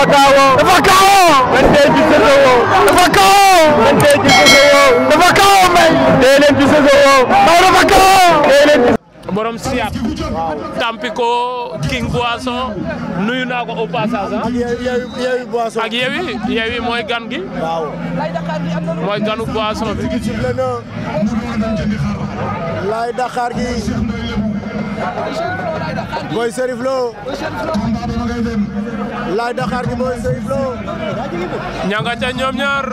dafa kaawoo. dafa kaawoo. man tey ci Sosowoo. dafa kaawoo. man tey ci Sosowoo. dafa kaawoo may. tey leen ci Sosowoo. may dafa kaawoo. tey leen ci. borom siyaat. waaw Tampico King Boisson nuyu naa ko au passage ah. ak Yewwi Boisson. ak Yewwi mooy gan gi. waaw. mooy ganu Boisson bi. Laye Dakar gi. Boy Serif Lo. Laye Dakar gi Boy Serif Lo. ña nga ca ñoom ñaar.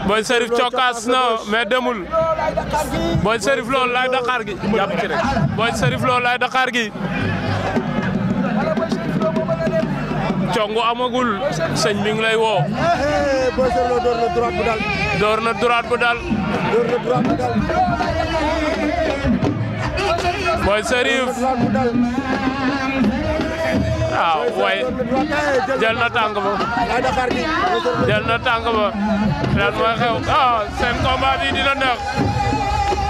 Boy Serif cokkaas na mais demul. Boy Serif Lo Laye Dakar gi jàpp ci rek. Boy Serif Lo Laye Dakar gi. congu amagul sëñ mi ngi lay woo. Boy Serif Lo door na droite bu dal. door na droite bu dal. door na droite bu dal. Boy Serif. waaw waaye jël na tàng ba. jël na tàng ba. lan mooy xew seen combat bi dina neex.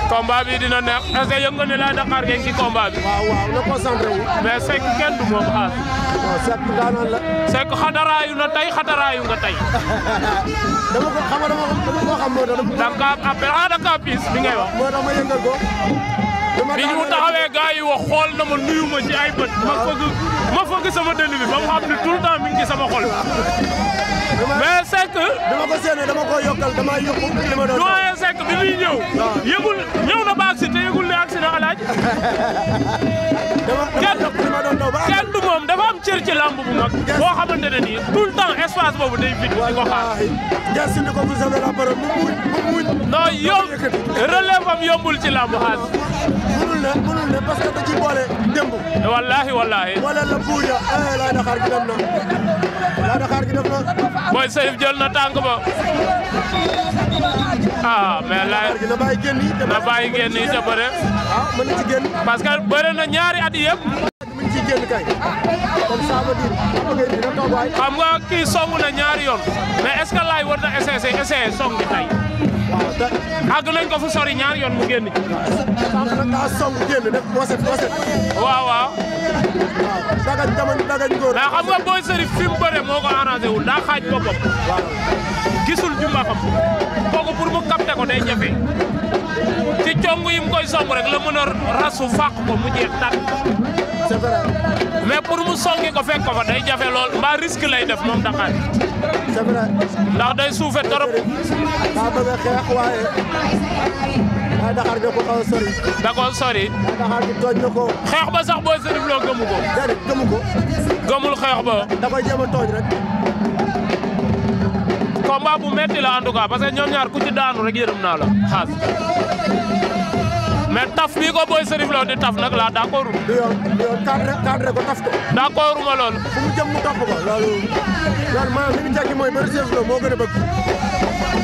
combat bi dina neex est-ce que yëngu ne Laye Dakar ngeen ci combat bi. waaw na concentré wu. mais Seck kenn du moom xaas. waaw Seck daanaan la. Seck xataraayu na tey xataraayu nga tey. dama ko xam moo tax. da nga kaa appel da nga kaa piis bi ngay wax. moo tax ma yëngal ko. bi ñu taxawee gars yi wax xool na ma nuyu ma ci ay bët. ma fëgg sama dënn bi ba mu xam ne tout le temps mi ngi ci sama xol. mais Seck. dama ko séenee dama ko yokkal dama yokku li ma doon. doyen Seck bi muy ñëw. yëgul ñëw na ba agsi te yëgul ne agsi na alaaj. kenn du moom dafa am cër ci lamb bu mag. boo xamante ne nii tout le temps espace boobu day vide di ko xaar. gerte ni ko vous avez la parole mu muñ. non relève am yombul ci lamb xaas. mënul ne parce que da ci boole démb. wallaahi. boole la buuja Laye Dakar gi dem na. Laye Dakar gi dem na. Boy Serif jël na tànk ba. mais Laye na bàyyi génn yi te bëre. mën na ci génn. parce que bëre na ñaari at yëpp. mën ci génn kay. comme ça veut dire dina toog waay. xam nga kii song na ñaari yoon. mais est-ce que Laye war na essayer song gi tey. àgg nañ ko fu sori ñaari yoon mu génn ci. sànq nag daa song génn def waset. waaw. dagañ góor. mais xam nga Boy Serif fi mu bëre moo ko arrangé wul daa xaaj boppam. gisul jumba xam. kooku pour mu capter ko day jafe. ci cong yi mu koy song rek la mën a rasu fàq ko mu jeex tànn. c'est vrai. mais pour mu songi ko fekk ko fa day jafe lool mbaa risque lay def moom Dakar. c'est vrai. ndax day suufe trop. daa bëgg a xeex waaye. Laye Dakar nga ko xaw a sori. da koo sori. Laye Dakar gi tooñ na ko. xeex ba sax Boy Serif Lo gëmu ko. déedéet gëmu ko. gëmul xeex ba. da koy jéem a tooñ rek. combat bu metti la en tout cas parce que ñoom ñaar ku ci daanu rek yërëm naa la xaas. mais taf bii ko Boy Serif Lo di taf nag laa d'accord. du yoon cadre ko taf ko. d'accord ma lool. fu mu jëm mu topp ko loolu maanaam li ñu tekki mooy Boy Serif Lo moo gën a bëgg.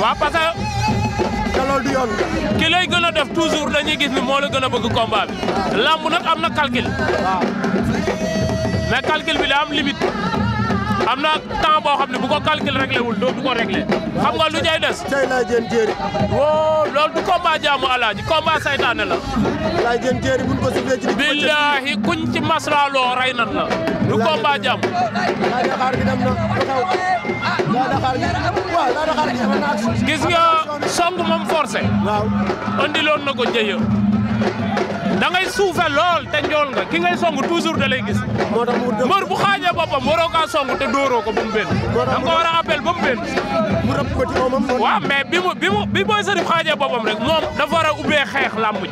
waaw parce que. te loolu du yoon. ki lay gën a def toujours dañuy gis ni moo la gën a bëgg combat bi. lamb nag am na calcul. waaw. mais calcul bi daa am limite. am na temps boo xam ne bu ko calcul réglé wul doo du ko réglé. xam nga lu ñuy des. tey Laye Diène Diéry. woo loolu du combat jaamu alaaji combat saytaane la. Laye Diène Diéry buñ ko siflee ci. billahi kuñ ci masraaloo rey nan la. du combat jaam. Laye Dakar gi dem na taxaw. Laye Dakar gi waaw Laye Dakar gi am na action. gis nga song moom forcé. waaw. andiloon na ko jëye. da ngay suufe lool te njool nga ki ngay song toujours da lay gis. moo tax mu mbër bu xaajee boppam waroo kaa song te dóoroo ko ba mu benn. da nga ko war a appel ba mu benn. mu rëbb ko ci moomam. waaw mais bi Boy Serif xaajee boppam rek moom dafa war a ubbee xeex làmb ji.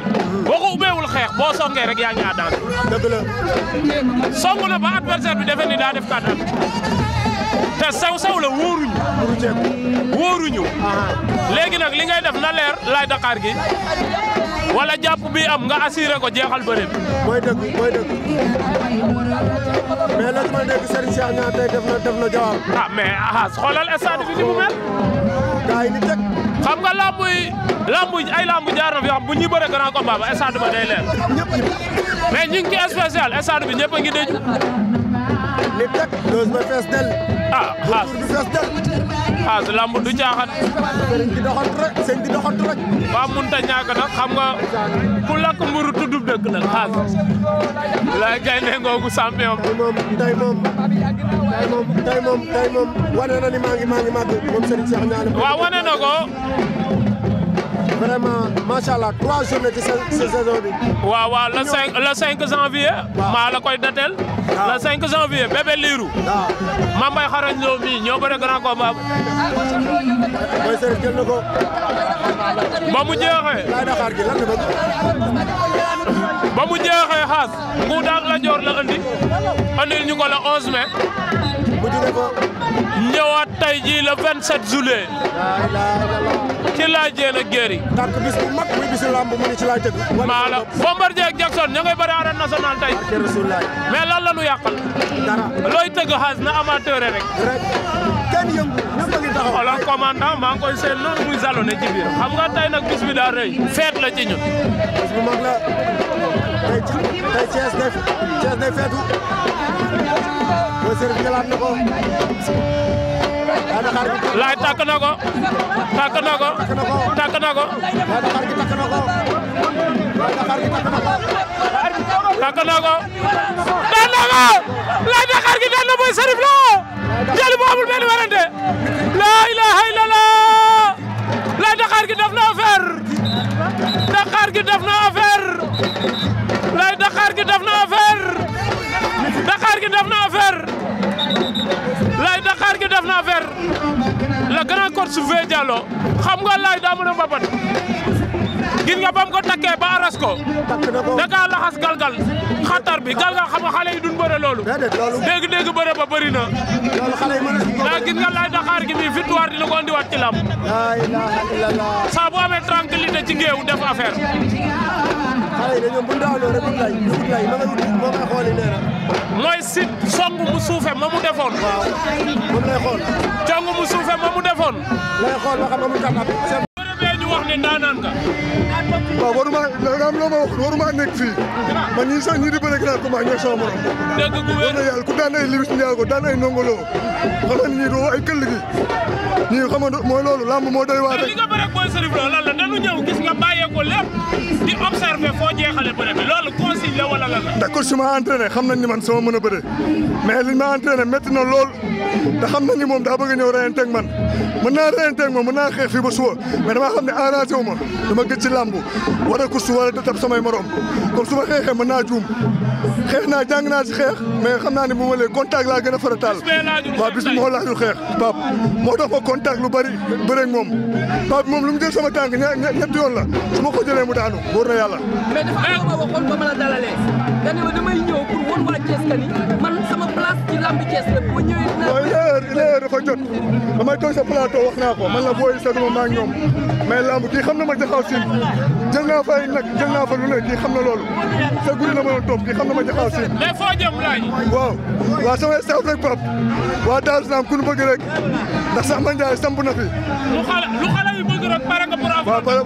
boo ko ubbeewul xeex boo songee rek yaa ngi à danger. dëgg la. song na ba adversaire bi defe ni daa def kàttan. te sew la wóoruñu. léegi nag li ngay def na leer Laye Dakar gi. wala jàpp bi am nga assuré ko jeexal bëre bi. mooy dëgg. mais nag ma dégg Serigne Cheikh Niang tey def na jawaab. mais xoolal stade bi ni mu mel. gars yi ni teg. xam nga lamb ay lamb jaar na fi xam bu ñuy bëre grand combat ba stade ba day leer. mais ñu ngi ci spécial stade bi ñëpp a ngi dëj. ni teg loolu ba fees del. xaas du fees del. xaas lamb du caaxaan. sëñ bi doxantu rek. waa munta ñàkk nag xam nga ku lakk mburu tuddub dëkk nag xaas. laay gaynde ngoogu champion. moom tey moom. tey moom wane na ni maa ngi màgg moom Serigne Cheikh Niane. waaw wane na ko. vraiment macha allah 3 journées ci saison bi. waaw le 5 janvier. maa la koy datel. le 5 janvier Bébé Lirou. waaw Mame Mbaye Xarañ Lo mi ñoo bëre grand combat. mooy Serigne jël na ko. ba mu jeexee. laay Dakar gi lan la bëgg. ba mu jeexee xaas. Nguuda ak Lat Dior la andi. andil ñu ko le 11 mai. mu jóge ko. ñëwaat tey jii le 27 juillet. ci laay jéem a géri. tànk bis bu mag muy bisu lamb mu ni ci laay tëgg. maa la Bombardier ak Jackson ña ngay bëri arène nationale tey. mais lan la ñu yàqal. dara looy tëgg xaas na amateur rek. kenn yëngu ñëpp a ngi taxaw. xoolal commandant maa ngi koy seen noonu muy salone ci biir xam nga tey nag bis bi daa rëy. feet la ci ñun. bis bu mag la tey Thiès day feetu. mooy Serigne jëlaat na ko. laay takk na ko. takk na ko. takk na ko. takk na ko. daan na ko. laay Dakar gi daan na Boy Serif Lo. jëli bu amul benn werante. laa ilaha illallah. laay Dakar gi def na affaire. Dakar gi def na affaire. laay Dakar gi def na affaire. Dakar gi def na affaire. laay Dakar gi def na affaire. le grand coach Souvé Diallo xam nga laay daa mën a mbapat gis nga bam ko takkee ba aras ko da kaa laxas galgal xatar bi galgal xam nga xale yi duñ bëre loolu dégg-dégg bëre ba bëri na daa gis nga laay Dakar gi mi victoire dina ko andiwaat ci lamb saa bu amee tranquillité ci géew def affaire mooy sit song mu suufe ma mu defoon cong mu suufe ma mu defoon lay xool ba xam amul kàttan. ñu wax ne ndaanaan nga. waaw waruma am loo ma wax waruma nekk fii man ñii sax ñii di bëre grand combat ñooy sama morom. dëgg gu wér na yàlla ku daan ay Liss Ndiago daan ay nongolo xam nga ñii doo ay këll gi ñii xam nga mooy loolu lamb moo doy waar rek. li nga bëre ak Boy Serif Lo lan la nanu ñëw gis nga bàyyee ko lépp di observer foo jeexale bëre bi loolu consigne la wala lan la. d'accord su ma entraîné xam nañ ni man sama mën a bëre mais liñ ma entraîné métti na lool te xam nañ ni moom daa bëgg a ñëw reyanteeg man mën naa reyanteeg moom mën naa xeex fii ba suba mais damaa xam ne arrangé wu ma dama gëj ci làmb war a kursu war a tab samay morom comme su ma xeexee mën naa juum xeex naa jàng naa ci xeex mais xam naa ne bu ma lee contact laa gën a farataal waaw bis bi moo laajul xeex Pape moo tax ma contact lu bari bëreeg moom Pape moom lu mu jël sama tànk ñetti yoon la su ma ko jëlee mu daanu wóor na yàlla. mais dafa am ma waxoon ba ma la dalalee nga ne ma damay ñëw pour won waa Thiès ka ni man sama place ci lamb Thiès la boo ñëwee dinaa. waaw il est dafa jot damay toog sa plateau wax naa ko man la booy seetlu ma ak ñoom mais lamb kii xam na ma jaxaw siin jël naa fa ay nag jël naa fa lu ne kii xam na loolu sa guddi la ma doon topp kii xam na ma jaxaw siin. mais foo jëm laaj. waaw sama staff rek Pape waa Daaru Salaam ku ñu bëgg rek ndax sax man Ndiaye samp na fi. lu xale yi bëgg rek pare nga pour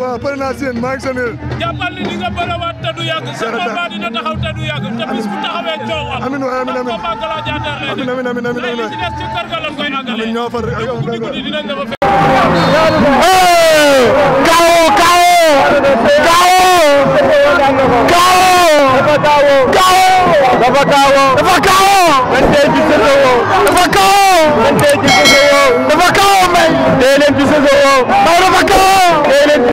waaw pare naa si yéen maa ngi seen yéen. jàppal ni di nga bëriwaat te du yàgg. sa combat dina taxaw te du yàgg te bis bu taxawee coow am. amiin waay amiin amiin combat gala jaatar lay def. amiin li ci des ci kër ga lañ koy àggale. amiin ñoo far rek guddi guddi dinañ la fa fekk. dafa kaawoo man tey ci Sosowo dafa kaawoo man tey ci Sosowo dafa kaawoo may tey leen ci Sosowo